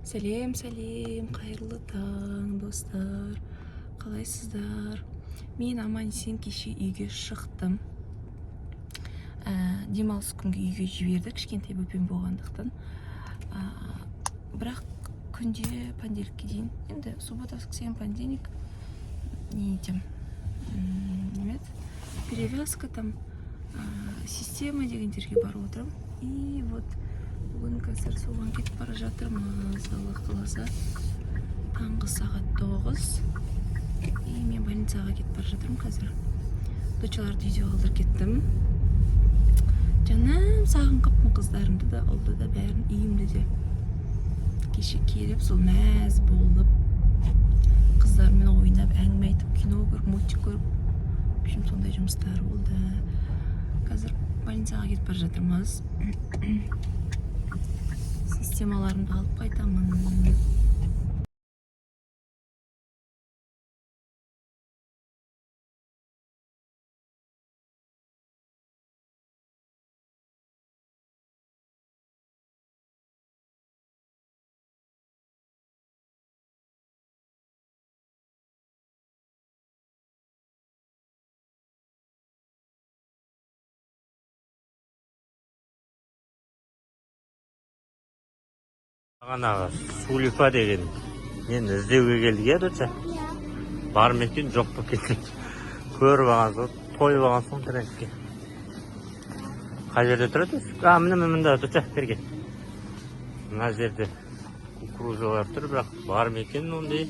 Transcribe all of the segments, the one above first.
Сәлем, сәлем, қайырлы таң, достар! Қалайсыздар? Мен аман есен кеше үйге шықтым. Демалыс күнге үйге жіберді, кішкентай бөпем болғандықтан. Бірақ күнде понедельникке дейін, енді суббота, воскресенье, понедельник не етем, неме еді, перевязка там, система дегендерге барып отырамын. И вот бүгін қазір соған кетіп бара жатырмыз, Алла қаласа. Таңғы сағат 9, и мен больницаға кетіп бара жатырмын қазір. Дочаларды үйде қалдырып кеттім. Жаным, сағынып қалыппын қыздарымды да, ұлды да, бәрін, үйімді де. Кеше келіп, сол мәз болып, қыздармен ойнап, әңгіме айтып, кино көріп, мультик көріп, в общем, сондай жұмыстар болды. Қазір больницаға кетіп бара жатырмыз, системаларымды алып қайтамын. Бағанағы Сулифа деген нені іздеуге келдік, иә, доча? Бар ма екен, жоқ болып кеткен. Көріп алған соң, тойып алған соң трендке. Қай жерде тұрады өзі? А, міне, міне, мында, доча, бері кел. Мына жерде кукурузалар тұр, бірақ бар ма екен ондай?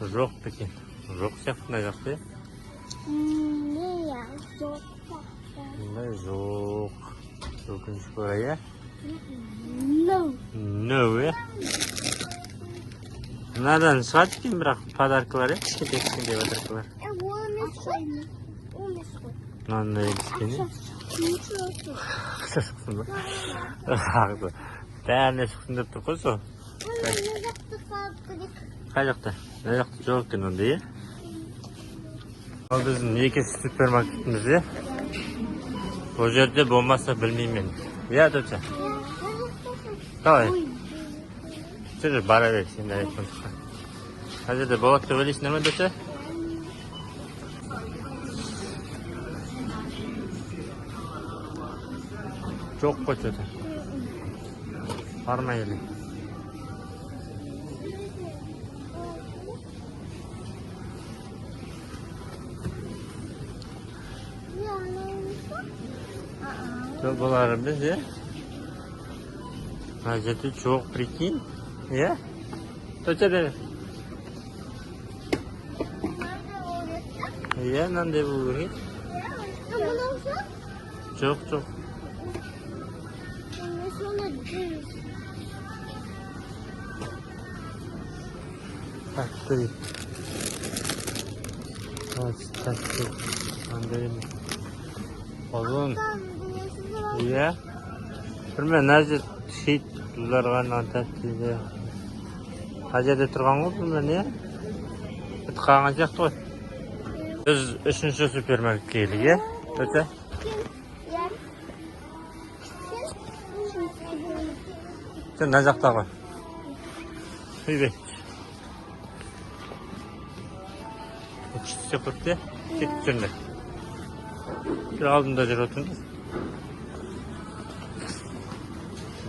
Жоқ па екен? Жоқ сияқты мына жақта, иә? Не, жоқ сияқты. Мындай жоқ. Өкінішке орай, иә? No. No, иә? Мынадан шығады екен, бірақ подаркалар, иә, кішкентай кішкентай подаркалар. Ол емес қой. Ол емес қой. Мынандай кішкене. Ақша Ақша шықсын ба? Ақша. Бәріне шықсын деп тұр ғой сол. Мына жақты қарап көрейік. Қай жақта? Мына жақта жоқ екен ондай, иә? Ал біздің екінші супермаркетіміз, иә? Бұл жерде болмаса, білмеймін мен. Иә, доча? Давай. Жүр, бара бер, сен де айфон шыққан. Қай жерде болады деп ойлайсыңдар ма, доча? Жоқ қой что-то. Бар ма или? Не, анау емес па? Жоқ, бұлар емес, иә? Мына жерде жоқ, прикинь. Иә? Доча, бері. Иә, мынандай болу керек. Мынау ше? Жоқ, жоқ. Мен соны жүз. Тәтті дейді. Тәтті. Андай емес. Ұзын. Иә. Бір мына жер шит ұзарған мына тәтті дейді. Қай жерде тұрған ғой бұл, міне? Бітіп қалған сияқты ғой. Біз үшінші супермаркетке келдік, иә? Доча? Иә. Сен мына жақта ғой. Үйбе. Күшті істеп қойыпты, иә? Кетіп жүріңдер. Жүр, алдында жүріп отырыңдар.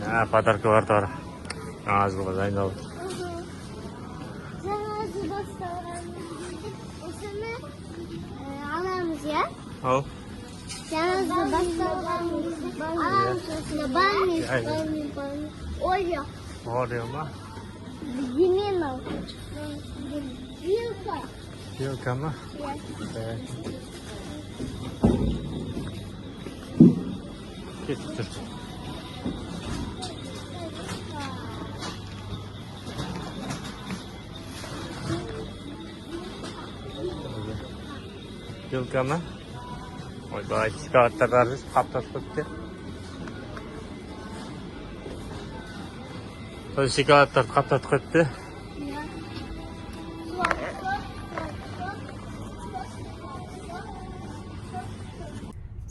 А, подаркалар да бар. Жаңа жылға дайындалып. Жаңа жыл басталған. Осыны аламыз, иә? Ау. Жаңа жыл басталған. Аламыз осыны. Барни, Барни, Барни. Орео. Орео ма? Бірдеме мынау. Вилка. Вилка ма? Иә. Так. Кетіп жүр. Вилка ма? Ойбай, шоколадтар қаптап қойыпты. Сол шоколадтарды қаптатып қойыпты. Иә.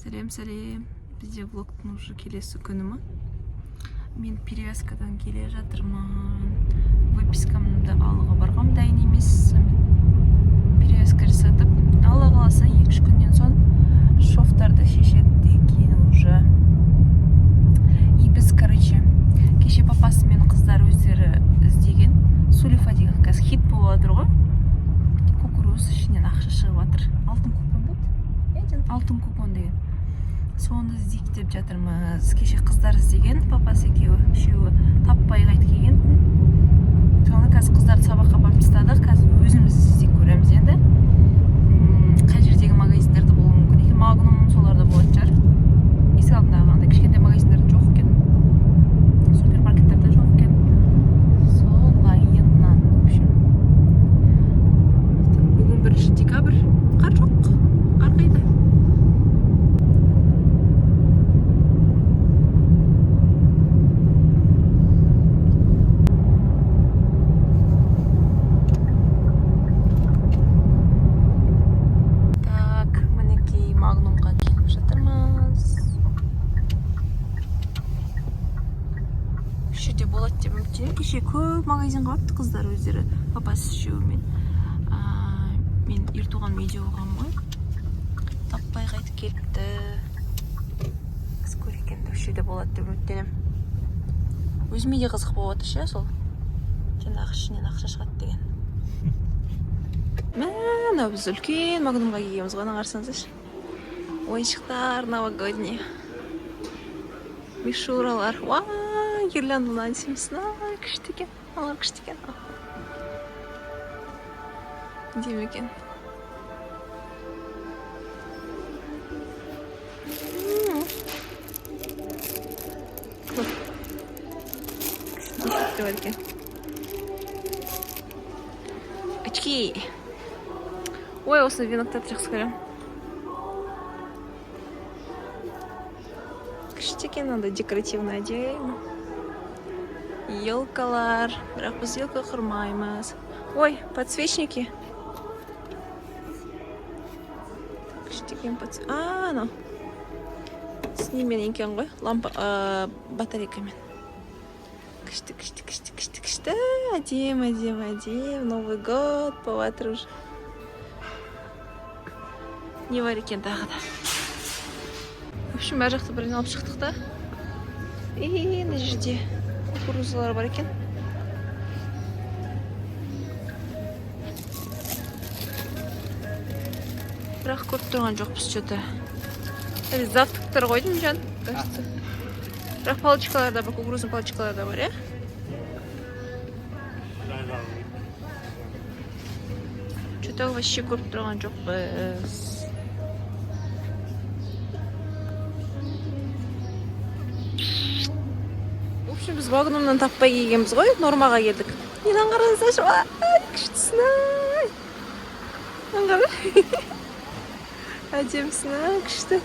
Сәлем, сәлем! Бізде влогтың уже келесі күні ма? Мен перевязкадан келе жатырмын. Пропискамды алуға барғам, дайын емес. Сонымен перевязка жасатып, Алла қаласа, 2-3 күннен соң шовтарды шешеді екен уже. И біз, короче, кеше папасы мен қыздар өздері іздеген сулифа деген қазір хит болып жатыр ғой. Кукуруз, ішінен ақша шығып жатыр. Алтын купон ба еді? Алтын купон деген. Соны іздейік деп жатырмыз. Кеше қыздар іздеген, папасы екеуі, үшеуі таппай қайтып келген. Соны қазір қыздарды сабаққа апарып тастадық. Қазір өзіміз іздеп көреміз енді. Қай жердегі магазиндерде болуы мүмкін екен? Магнум соларда болатын шығар. Есік алдындағы андай кішкентай магазиндерде жоқ екен. Супермаркеттерде жоқ екен. Солайынан, в общем. Бүгін 1 декабрь. Қар жоқ. Қар қайда? Так, мінекей, Магнумға келіп жатырмыз. Осы жерде болады деп үміттенемін. Кеше көп магазинға барыпты қыздар өздері, папасы үшеуімен. Мен Ертуған үйде болғанмын ғой. Таппай қайтып келіпті. Біз көрейік енді, осы жерде болады деп үміттенемін. Өзіме де қызық болып жатыр ше, сол жаңағы ішінен ақша шығады деген. Мә, мынау біз үлкен Магнумға келгенбіз ғой, ана қарасаңыздаршы. Ойыншықтар новогодний. Мишуралар. Уа, гирлянданың әдемісін. Ай, күшті екен. Алар күшті екен. Әдемі екен. Класс. Күшті бесікте бар екен. Очки. Ой, осы веноктарды жақсы көремін. Күшті екен, андай декоративный, әдемі. Елкалар. Бірақ біз елка құрмаймыз. Ой, подсвечники. Күшті екен. А, анау. С немен екен ғой. Лампа, батарейкамен. Күшті, күшті, күшті, күшті, күшті. Әдемі, әдемі, әдемі. Новый год болып жатыр уже. Не бар екен тағы да? В общем, бәр жақты бір айналып шықтық та. И мына жерде кукурузалар бар екен. Бірақ көріп тұрған жоқпыз что-то. Әлі завтрактар қойдым, жан, кажется. Бірақ палочкалар да бар, кукурузный палочкалар да бар, иә? Что-то вообще көріп тұрған жоқпыз. В общем, біз Магнумнан таппай келгенбіз ғой, Нормаға келдік. Мынаны қараңыздаршы, ай, күштісін ай. Мынаны қара. Әдемісін ай, күшті.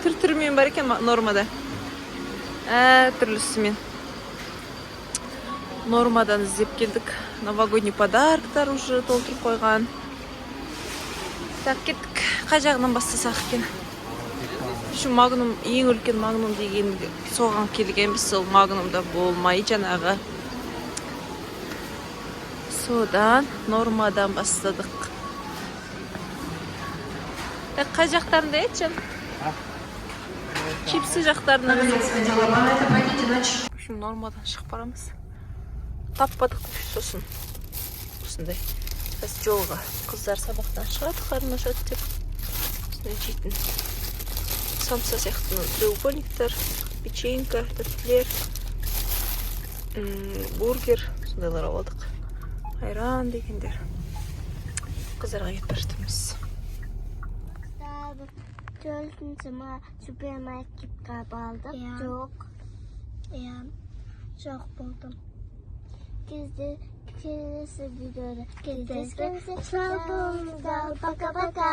Түр түрімен бар екен Нормада. Әртүрлісімен. Нормадан іздеп келдік. Новогодний подарктар уже толтырып қойған. Так, кеттік. Қай жағынан бастасақ екен? Шу Магнум, ең үлкен Магнум деген соған келгенбіз, сол Магнумда болмай жаңағы. Содан Нормадан бастадық. Так, қай жақтарында еді, жан? Чипсы жақтарында. В общем, Нормадан шығып барамыз. Таппадық сосын. Осындай. Қазір жолға қыздар сабақтан шығады, қарны ашады деп. Осындай жейтін самса сияқты треугольниктер, печенька, тәттілер, бургер, сондайлар алдық. Айран дегендер. Қыздарға кетіп бара жатырмыз. Төртінші ма супермаркетке бардық. Жоқ. Иә. Жоқ болды. Кезде келесі видеода кездескенше, сау болыңыздар. Пока-пока.